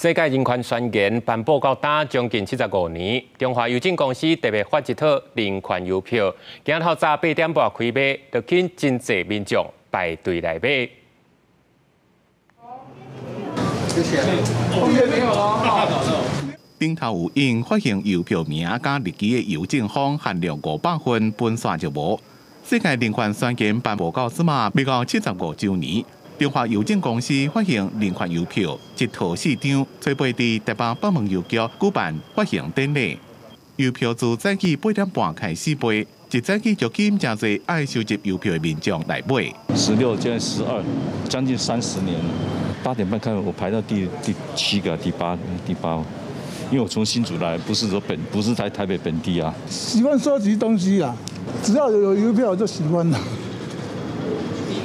世界人權宣言頒布到今將近75年，中華郵政公司特別發一套人權郵票，今仔透早8點半開賣，就吸引真濟民眾排隊來買。謝謝。頂頭有印發行郵票名佮日期的郵政封，限量500份，分煞就無。世界人權宣言頒布到這馬，未到75週年。中華郵政公司發行人權郵票，一套四張，初八佇台北北門郵局舉辦發行典禮。郵票自早起8點半開始賣，一早起就吸引誠濟愛收集郵票的民眾來買。 16，現在12，將近30年了。8點半開，我排到第七個、第八、第八，因為我從新竹來，不是說本，不是在台北本地啊。喜歡收集東西啊，只要有郵票我就喜歡了，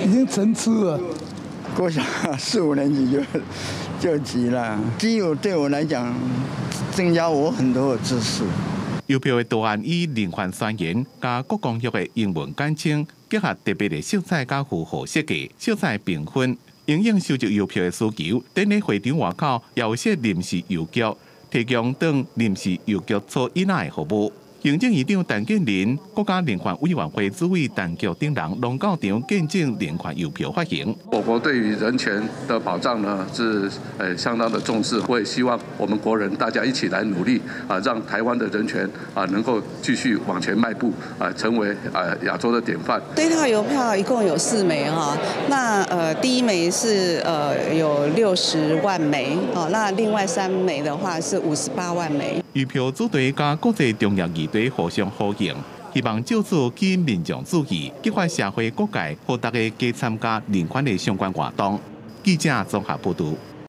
已經成痴了。國小四五年級就集了，集郵對我來講，增加我很多的知識。郵票的圖案以人權宣言佮國光約的英文簡稱，結合特別的色彩佮符號設計，色彩繽紛，因應收集郵票的需求。典禮會場外口有設臨時郵局，提供當臨時郵局做印仔的服務。行政院長陳建仁、國家人權委員會主委陳菊等人攏到場見證人權郵票發行。我國對於人權的保障呢，是相當的重視。我也希望我們國人大家一起來努力啊，讓台灣的人權啊能夠繼續往前邁步啊，成為啊亞洲的典範。這套郵票一共有四枚哈，那第一枚是有60萬枚，哦，那另外三枚的話是58萬枚。郵票主題佮國際重要議題互相呼應，希望藉此吸引民眾注意，激發社會各界予大家加參加人權的相關活動。記者綜合報導。